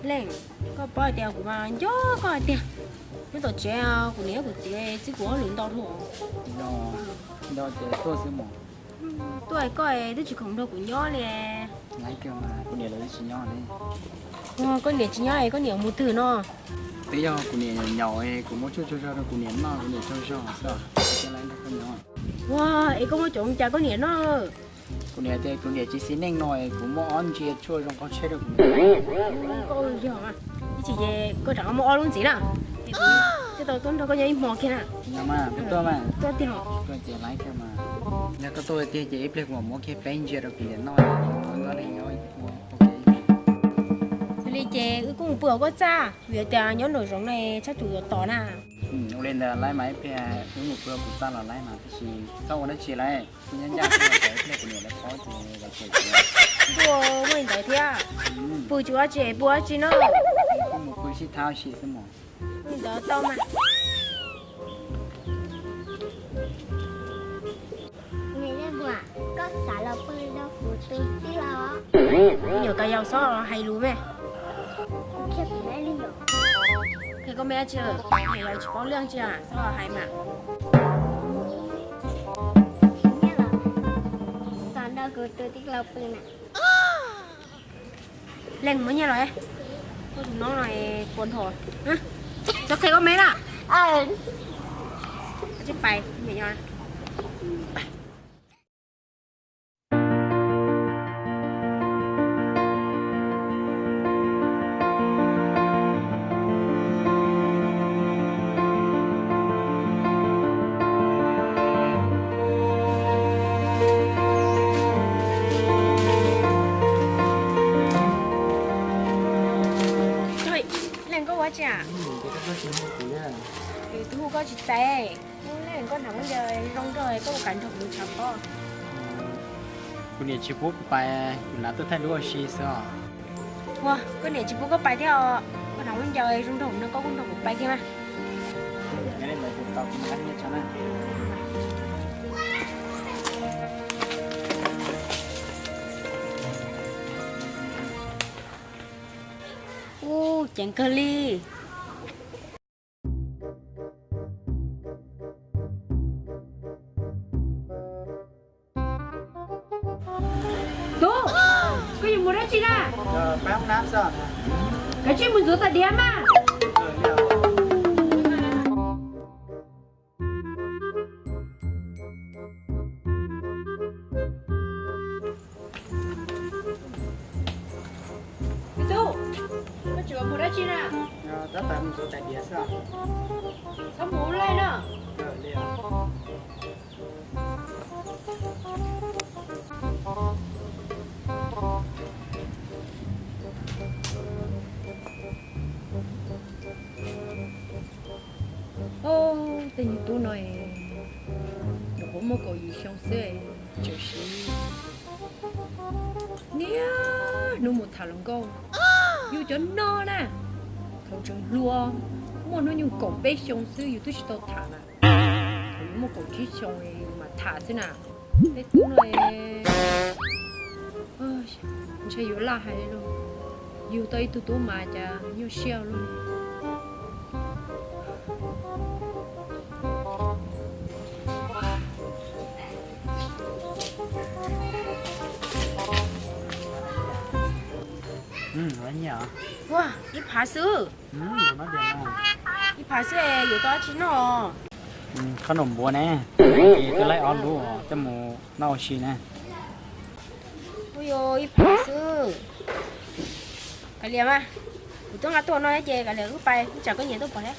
Leej, koj paub hais tias kuv mas nco koj hais tias, hnub tom tsev kuv niam kuv txiv txib kuv ob lwm ntau dhau. Nco, nco ces tuaj xwb mas. Tuaj koj twb tsis khoom nrog kuv nyob li. Laiv kiag mas, kuv niam lawv twb tsis nyob li. Koj niam tsis nyob es koj niam mus twg no? Twb yog kuv niam nyaum es kuv muab tshuaj tsaug zog rau kuv niam noj, kuv niam tsaug zog xwb. Ua, es koj muab cov ua cas koj niam noj? Kuv niam tias kuv niam tsis xis neej no es kuv muab ob ntsia tshuaj zoo qaug tsheb rau kuv niam. Koj yog mas, ib chim ces koj rov qab muab ob lub ntxiv na. Twb tau tuaj nrog koj nyob ib hmo kiag na. Tuaj mas, tuaj tiag. Tuaj ces laiv kiag mas. Yog koj tuaj tiag ces ib pliag kuv mam muab kiag peb ntsia rau kuv niam noj. Yog li ces wb kuj mus pw hauv koj txaj, vim tias nyob nraum zoov no txhob tsuas yuav tom na. Ua li ntawd laiv mas ib pliag wb mus pw hauv kuv txaj los laiv mas, tiam sis txhob ua dab tsi laiv, nyob ncaj ib pliag kuv niam lawv paub ces lawv cem kuv. Ntuj, muaj li ntawd thiab. Pw tsis ua dab tsi, pw dab tsi no. Wb mus pw sib thab ua si xwb mas. Li ntawd tau mas. Koj xav los pw rau kuv tus tij laug. Nyuam koj yau txhob hais lus me. Qhia koj me dab tsi, nyuam yaus tsis paub lwm yam tsi, txhob hais mas. Xav nrog kuv tus tij laug pw na. Leej, muab nyiaj los, koj tus noob no puas nrho. Txhob qhia koj me na. Tsis pais. Leej, koj ua dab tsi a? Kuv twb hu koj tsis teb. Leej, koj hnav muab ncaws zoo nraug koj ua kam nrog kuv tshav pob. Kuv niam tsis pub kuv pais, kuv hnav tuaj thaij duab ua si xwb os. Ua, koj niam tsis pub koj pais thiab os. Koj hnav muab ncaws zoo nraug no koj kuj nrog kuv pais kiag mas. Ub, ceev kawg li. Tub, koj yuav mus dab tsi na? Kav tsij mus ntxuav tais diav mas. Me tub, koj tseem mus dab tsi na? Tab tom mus ntxuav tais diav xwb. Txhob mus ua laij na. Ob, tej niag tub no, nyuam qhuav muaj kaum yim xyoo xwb, tseem siv niaj hnub mus tham hluas nkauj. Yus cov no na, thaum tseem hluas, muaj hnub nyoog kaum peb xyoo xwb yus twb tsis tau tham na. Thaum yus muaj kaum tsib xyoo yus mam tham xwb na. Tej tub no ntshe yuav laj hais li lauj. Yug tau ib tug tub mas cas nyuaj siab luaj li. Ua, ib phav xwb. Ib phav xwb yuav tau dab tsi noj? Khob noom npuav ne, ces twb laij ob lub coj mus noj ua si na. Ua yuav ib phav xwb. Kav liam mas, kuv twb nqa tuaj no ces kav liam wb pais, wb tsam koj niam tuaj pom thiab.